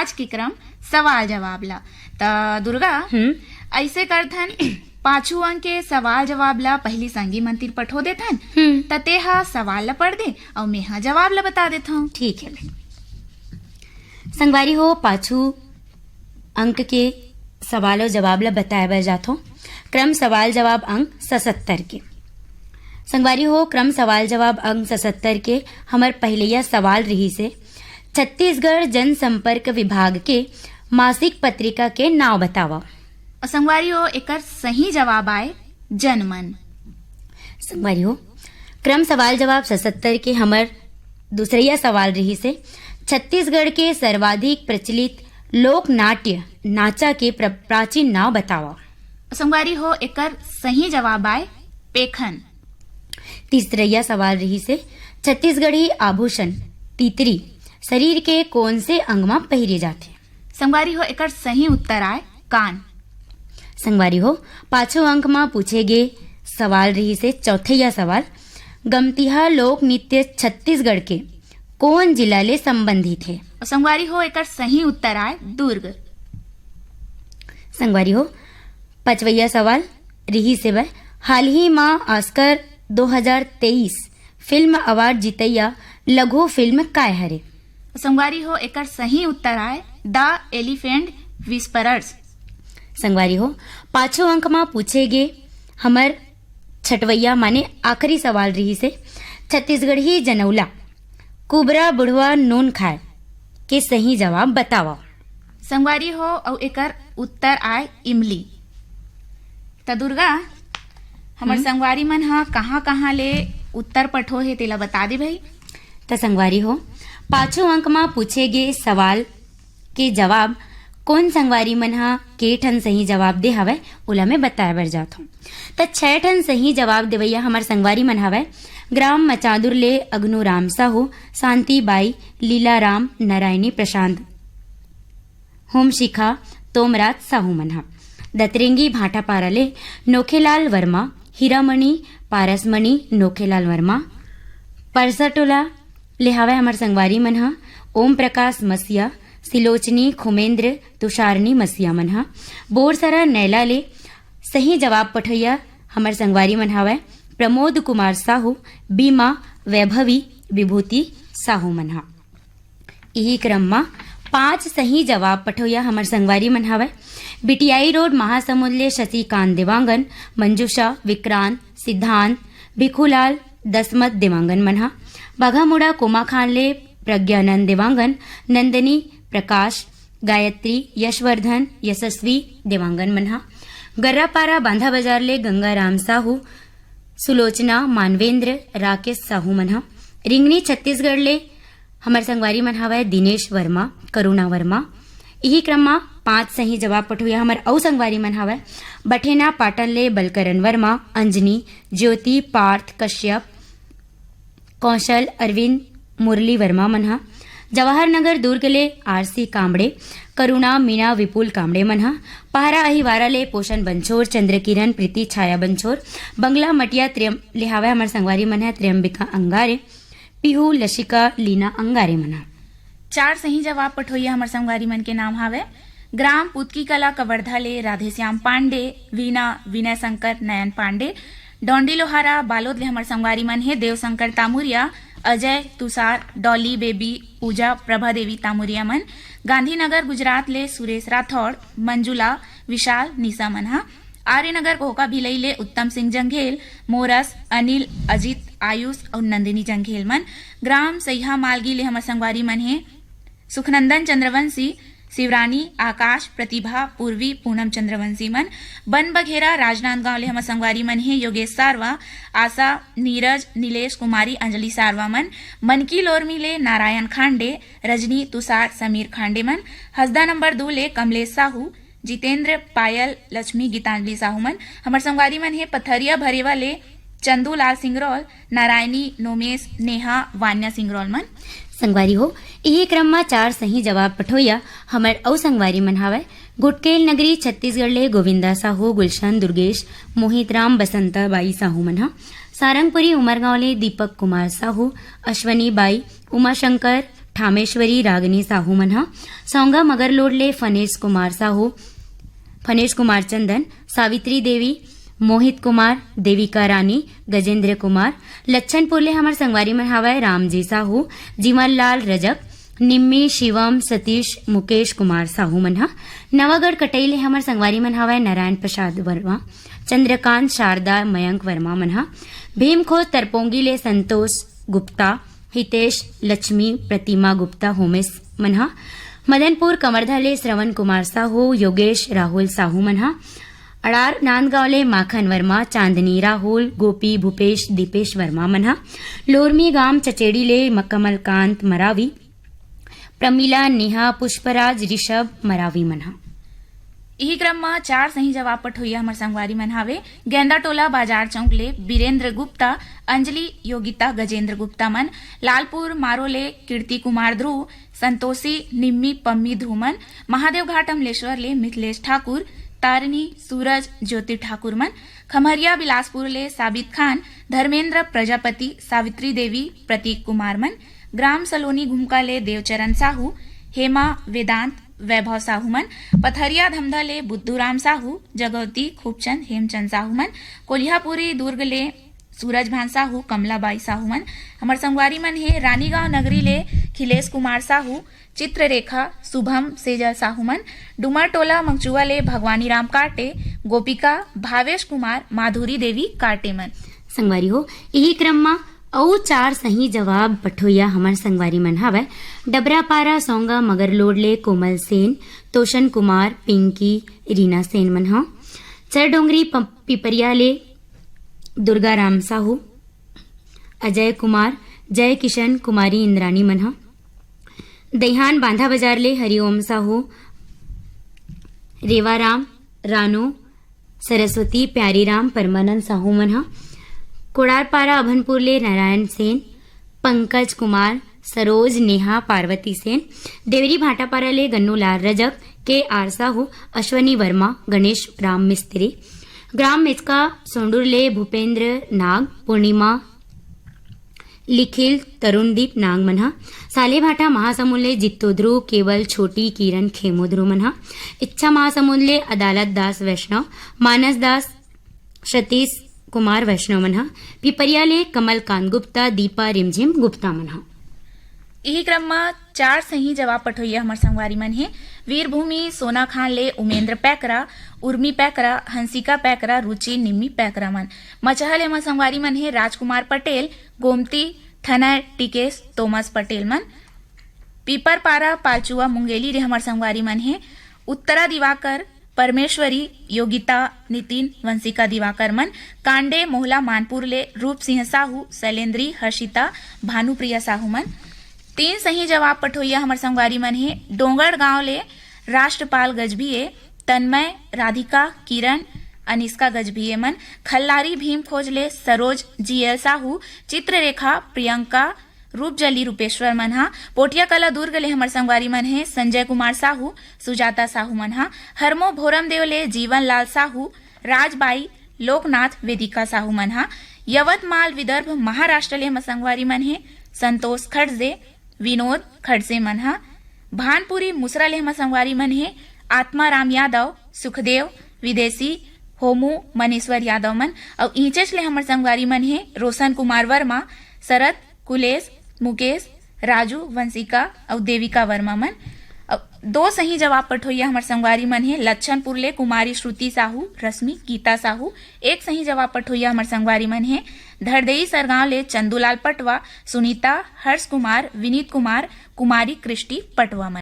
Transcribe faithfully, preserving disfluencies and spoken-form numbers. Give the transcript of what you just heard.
आज के क्रम सवाल जवाब ला। त दुर्गा, हम्म। ऐसे करथन, पाछू अंक के सवाल जवाब ला पहिली संगी मन तीर पठो देथन, हम्म। त ते ह सवाल ला पढ़ दे अउ मेंहा जवाब ला बता देथंव। ठीक हे। संगवारी हो, पाछू अंक के सवाल अउ जवाब ला बताए बर जाथों। क्रम सवाल जवाब अंक सतहत्तर के। संगवारी हो, क्रम सवाल जवाब अंक सतहत्तर के हमर पहिलैया सवाल रिहिस हे, छत्तीसगढ़ जनसंपर्क विभाग के मासिक पत्रिका के नाव बतावव। अउ संगवारी हो, एकर सही जवाब आय जनमन। संगवारी हो, क्रम सवाल जवाब सतहत्तर के हमर दूसरैया सवाल रिहिस हे, छत्तीसगढ़ के सर्वाधिक प्रचलित लोक नाट्य नाचा के प्र-, प्राचीन नाव बतावव। संगवारी हो, एकर सही जवाब आय पेखन। तीसरैया सवाल रिहिस हे, छत्तीसगढ़ी आभूषण तितरी शरीर के कोन से अंग म पहिरे जाथे? संगवारी हो, एकर सही उत्तर आय कान। संगवारी हो, पाछू अंक म पूछे गे सवाल रिहिस हे, चौथैया सवाल, गमतिहा लोक नृत्य छत्तीसगढ़ के कोन जिला ले संबंधित हे? अउ संगवारी हो, एकर सही उत्तर आय दुर्ग। संगवारी हो, पचवैया सवाल रिहिस हे बर, हाल ही म ऑस्कर दो हज़ार तेईस फिल्म अवार्ड जीतैया लघु फिल्म काय हरे? संगवारी हो, एकर सही उत्तर आय The Elephant Whisperers। संगवारी हो, पाछू अंक म पूछे गे हमर छठवैया माने आखिरी सवाल रिहिस हे, छत्तीसगढ़ी जनउला कुबरा बुढ़वा नून खाय के सही जवाब बतावव। संगवारी हो, अउ एकर उत्तर आय इमली। त दुर्गा, हमर हम्म। संगवारी मन ह कहाँ-कहाँ ले उत्तर पठो हे, तेला बता दे भई। त संगवारी हो, पाछू अंक म पूछे गे सवाल के जवाब कोन संगवारी मन ह के ठन सही जवाब दे हवय, ओला मैं बताए बर जात हूँ। त छह ठन सही जवाब देवैया हमर संगवारी मन हवय, ग्राम मचादुर ले अगनू राम साहू, शांति बाई, लीला राम, नारायणी प्रशांत, होमशिखा, तोमराज साहू मन ह। दतरेंगी भाटापारा ले नोखेलाल वर्मा, हीरामणि, पारसमणि, नोखेलाल वर्मा। परसटोला ले हवय हमर संगवारी मन ह, ओम प्रकाश मसिया, सिलोचनी, खुमेंद्र, तुषारनी मसिया मन ह। बोरसरा नैला ले सही जवाब पठोइया हमर संगवारी मन हवय, प्रमोद कुमार साहू, बीमा, वैभवी, विभूति साहू मन ह। इही क्रम म पांच सही जवाब पठोइया हमर संगवारी मन हवय, बीटीआई रोड महासमुंद ले शशिकांत देवांगन, मंजूषा, विक्रांत, सिद्धांत, भिखूलाल, दसमत देवांगन मन ह। बाघामुड़ा कोमाखान ले प्रज्ञानंद देवांगन, नंदिनी, प्रकाश, गायत्री, यशवर्धन, यशस्वी देवांगन मन ह। गर्रापारा बांधा बाजार ले गंगाराम साहू, सुलोचना, मानवेंद्र, राकेश साहू मन ह। रिंगनी छत्तीसगढ़ ले हमर संगवारी मन हवय दिनेश वर्मा, करुणा वर्मा। इही क्रम म पांच सही जवाब पठोइया हमर अउ संगवारी मन हवय, बठेना पाटन ले बलकरण वर्मा, अंजनी, ज्योति, पार्थ कश्यप, कौशल, अरविंद, मुरली वर्मा मन ह। जवाहर नगर दुर्ग ले आरसी कामड़े, करुणा, मीना, विपुल कामड़े मन ह। पहरा अहिवारा ले पोषण बंछोर, चंद्रकिरण, प्रीति, छाया बंछोर। बंगला मटिया त्रियम-, ले हावय हमर संगवारी मन ह त्रियंबिका अंगारे, पीहू, लशिका, लीना अंगारे मन ह। चार सही जवाब पठोइया हमर संगवारी मन के नाम हावय, ग्राम पुतकी कला कवर्धा ले राधेश्याम पांडे, वीना, विनय शंकर, नयन पांडे। डोंडी लोहारा बालोद ले हमर संगवारी मन हे देवशंकर तामुरिया, अजय, तुषार, डॉली बेबी, पूजा, प्रभा देवी तामुरिया मन। गांधीनगर गुजरात ले सुरेश राठौड़, मंजुला, विशाल, निशा मन ह। आर्यनगर कोहका भिलई ले उत्तम सिंह जंघेल, मोरस, अनिल, अजित, आयुष अउ नंदिनी जंघेल मन। ग्राम सैहा मालगी ले हमर संगवारी मन हे सुखनंदन चंद्रवंशी, शिवरानी, आकाश, प्रतिभा, पूर्वी, पूनम चंद्रवंशी मन। बन बघेरा राजनांदगांव ले हमर संगवारी मन हे योगेश सारवा, आशा, नीरज, नीलेश, कुमारी, अंजलि सारवा मन। मनकी लोरमी ले नारायण खांडे, रजनी, तुषार, समीर खांडे मन। हसदा नंबर दू ले कमलेश साहू, जितेंद्र, पायल, लक्ष्मी, गीतांजलि साहू मन। हमर संगवारी मन हे पथरिया भरेवा ले चंदूलाल सिंगरौल, नारायणी, नोमेश, नेहा, वान्या सिंगरौल मन। संगवारी हो, इही क्रम म चार सही जवाब पठोइया हमर अउ संगवारी मन हावय। गुटकेल नगरी छत्तीसगढ़ ले गोविंदा साहू, गुलशन दुर्गेश, मोहित राम, बसंता बाई साहू मन ह। सारंगपुरी उमरगांव ले दीपक कुमार साहू, अश्वनी बाई, उमाशंकर, ठामेश्वरी रागनी साहू मन ह। सौंगा मगरलोड ले फनेश कुमार साहू, फनेश कुमार चंदन, सावित्री देवी, मोहित कुमार, देविका रानी, गजेंद्र कुमार। लच्छनपुर ले हमर संगवारी मन हावय रामजी साहू, जीवन लाल रजक, निम्मी, शिवम, सतीश, मुकेश कुमार साहू मन ह। नवागढ़ कटई ले हमर संगवारी मन हावय नारायण प्रसाद वर्मा, चंद्रकांत, शारदा, मयंक वर्मा मन ह। भीमखोज तरपोंगी ले संतोष गुप्ता, हितेश, लक्ष्मी, प्रतिमा गुप्ता, होमेश मन ह। मदनपुर कवर्धा ले श्रवण कुमार साहू, योगेश, राहुल साहू मन ह। अड़ार नांदगांव ले माखन वर्मा, चांदनी, राहुल, गोपी, भूपेश, दीपेश वर्मा मन ह। लोरमी गांव चचेड़ी ले म-, कमलकांत मरावी, प्रमिला, नेहा, पुष्पराज, ऋषभ मरावी मन ह। इही क्रम म चार सही जवाब पठोइया हमर संगवारी मन हावे। गेंदा टोला बाजार चौक ले बीरेंद्र गुप्ता, अंजलि, योगिता, गजेंद्र गुप्ता मन। लालपुर मारो ले कीर्ति कुमार ध्रुव, संतोषी, निम्मी, पम्मी ध्रुव मन। महादेव घाट अमलेश्वर ले मिथिलेश ठाकुर, तारिणी, सूरज, ज्योति ठाकुर मन। खमहरिया बिलासपुर ले साबित खान, धर्मेंद्र प्रजापति, सावित्री देवी, प्रतीक कुमार मन। ग्राम सलोनी घुमका ले देवचरण साहू, हेमा, वेदांत, वैभव साहू मन। पथरिया धमधा ले बुद्धूराम साहू, जगौती, खूबचंद, हेमचंद साहू मन। कोलिहापुरी दुर्ग ले सूरज भान साहू, कमलाबाई साहू मन। हमर संगवारी मन हे रानीगांव नगरी ले खिलेश कुमार साहू, चित्ररेखा, शुभम, सेजल साहू मन। डुमर टोला मंगचुआ ले भगवानी राम काटे, गोपिका, भावेश कुमार, माधुरी देवी काटे मन। संगवारी हो, इही क्रम म अउ चार सही जवाब पठोइया हमर संगवारी मन हवय। डबरापारा सौंगा मगरलोड ले कोमल सेन, तोशन कुमार, पिंकी, रीना सेन मन ह। चरडोंगरी प-, पिपरिया ले दुर्गा राम साहू, अजय कुमार, जय किशन, कुमारी इंद्राणी मन ह। दईहान बांधा बाजार ले हरिओम साहू, रेवाराम, रानू, सरस्वती, प्यारीराम, परमानंद साहू मन ह। कोड़ारपारा अभनपुर ले नारायण सेन, पंकज कुमार, सरोज, नेहा, पार्वती सेन। देवरी भाटापारा ले गन्नूलाल रजक, के आर साहू, अश्वनी वर्मा, गणेश राम मिस्त्री। ग्राम मेचका सोंडूर ले भूपेंद्र नाग, पूर्णिमा, लिखिल, तरुणदीप नाग मन ह। सालेभाटा महासमुंद ले जित्तो ध्रुव, केवल, छोटी, किरण, खेमो ध्रुव मन ह। इच्छा महासमुंद ले अदालत दास वैष्णव, मानस दास, सतीश कुमार वैष्णव मन ह। पिपरिया ले कमलकांत गुप्ता, दीपा, रिमझिम गुप्ता मन ह। इही क्रम म चार सही जवाब पठोइया हमर संगवारी मन हे। वीरभूमि सोना खान ले उमेंद्र पैकरा, उर्मी पैकरा, हंसिका पैकरा, रुचि, निम्मी पैकरा मन। मचहा ले हमर संगवारी मन हे राजकुमार पटेल, गोमती, थनर, टिकेश, तोमस पटेल मन। पीपरपारा पालचुआ मुंगेली ले हमर संगवारी मन हे उत्तरा दिवाकर, परमेश्वरी, योगिता, नितिन, वंशिका दिवाकर मन। कांडे मोहला मानपुर ले रूप सिंह साहू, शैलेंद्री, हर्षिता, भानुप्रिया साहू मन। तीन सही जवाब पठोइया हमर संगवारी मन हे डोंगरगांव ले राष्ट्रपाल गजभिये, तन्मय, राधिका, किरण, अनिष्का गजभिये मन। खल्लारी भीम खोज ले सरोज, जीएल साहू, चित्ररेखा, प्रियंका, रूपजली रूपेश्वर मन ह। पोटिया कला दुर्ग ले हमर संगवारी मन हे संजय कुमार साहू, सुजाता साहू मन ह। हरमो भोरमदेव ले जीवन लाल साहू, राजबाई, लोकनाथ, वेदिका साहू मन ह। यवतमाल विदर्भ महाराष्ट्र ले हमर संगवारी मन हे संतोष खड़जे, विनोद खड़से मन ह। भानपुरी मुसरा ले हमर संगवारी मन हे आत्माराम यादव, सुखदेव, विदेशी, होमू, मनीश्वर यादव मन। अउ ईंचेच ले हमर संगवारी मन हे रोशन कुमार वर्मा, शरद, कुलेश, मुकेश, राजू, वंशिका अउ देविका वर्मा मन। अउ दो सही जवाब पठोइया हमर संगवारी मन हे लक्षणपुर ले कुमारी श्रुति साहू, रश्मि, गीता साहू। एक सही जवाब पठोइया हमर संगवारी मन हे धरदेई सरगांव ले चंदूलाल पटवा, सुनीता, हर्ष कुमार, विनीत कुमार, कुमारी क्रिस्टी पटवा मन।